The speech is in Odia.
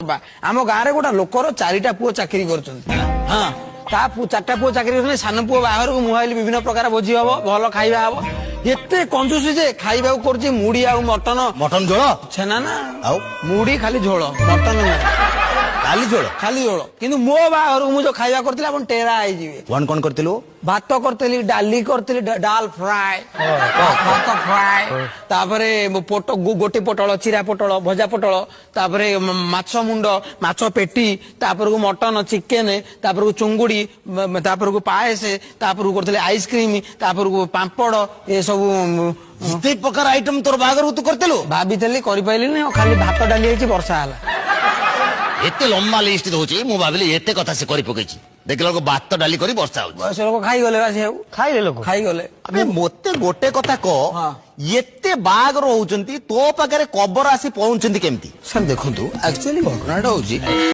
ସଭା। ଆମ ଗାଁରେ ଗୋଟେ ଲୋକର 4ଟା ପୁଅ ଚାକିରି କରୁଛନ୍ତି। ହଁ, ତା 4ଟା ପୁଅ ଚାକିରି କରୁଛନ୍ତି। ସାନ ପୁଅ ବାହାଘରକୁ ମୁଁ ଭାବିଲି ବିଭିନ୍ନ ପ୍ରକାର ଭୋଜି ହବ, ଭଲ ଖାଇବା ହବ। ଏତେ କଞ୍ଜୁସ ଯେ ଖାଇବାକୁ କରୁଛି ମୁଢି ଆଉ ମଟନ। ମଟନ ଝୋଳ? ଛେନା ନା। ଆଉ? ମୁଢି ଖାଲି ଝୋଳ, ମଟନ ନାହିଁ। ଖାଲି ଝୋଳ? ଖାଲି ଝୋଳ। କିନ୍ତୁ ମୋ ବାହାଘରକୁ ମୁଁ ଯୋଉ ଖାଇବା କରିଥିଲି, ଆପଣ ଟେରା ହେଇଯିବେ। କଣ କଣ କରିଥିଲୁ? ଭାତ କରିଥିଲି, ଡାଲି କରିଥିଲି, ଡାଲ ଫ୍ରାଏ, ଭାତ ଫ୍ରାଏ, ତାପରେ ଗୋଟି ପୋଟଳ, ଚିରା ପୋଟଳ, ଭଜା ପୋଟଳ, ତାପରେ ମାଛ ମୁଣ୍ଡ, ମାଛ ପେଟି, ତାପରକୁ ମଟନ, ଚିକେନ, ତାପରକୁ ଚୁଙ୍ଗୁଡି, ତାପରକୁ ପାଏସ, ତାପରକୁ କରିଥିଲି ଆଇସ୍କ୍ରିମ, ତାପରକୁ ପାମ୍ପଡ଼, ଏସବୁ। ଏତେ ପ୍ରକାର ଆଇଟମ ତୋର ବାହାଘରକୁ ତୁ କରିଥିଲୁ? ଭାବିଥିଲି, କରିପାରିଲିନି। ଆଉ ଖାଲି ଭାତ ଡାଲି ହେଇଛି, ବର୍ଷା ହେଲା। ଏତେ ଲମ୍ବା ଲିଷ୍ଟ ଦଉଛି, ମୁଁ ଭାବିଲି ଏତେ କଥା ସେ କରି ପକେଇଛି। ଦେଖିଲା ବେଳକୁ ଭାତ ଡାଲି କରି ବର୍ଷା ହଉଛି। ବୟସ ଲୋକ ଖାଇଗଲେ ବା, ସେ ଆଉ ଖାଇଲେ ଲୋକ। ଖାଇଗଲେ। ଆବେ, ମତେ ଗୋଟେ କଥା କହ। ହଁ। ଏତେ ବାହାଘର ହଉଛନ୍ତି, ତୋ ପାଖରେ କବର ଆସି ପହଞ୍ଚୁଛନ୍ତି କେମିତି? ସାର୍ ଦେଖନ୍ତୁ, ଆକ୍ଚୁଆଲି ଘଟଣାଟା ହଉଛି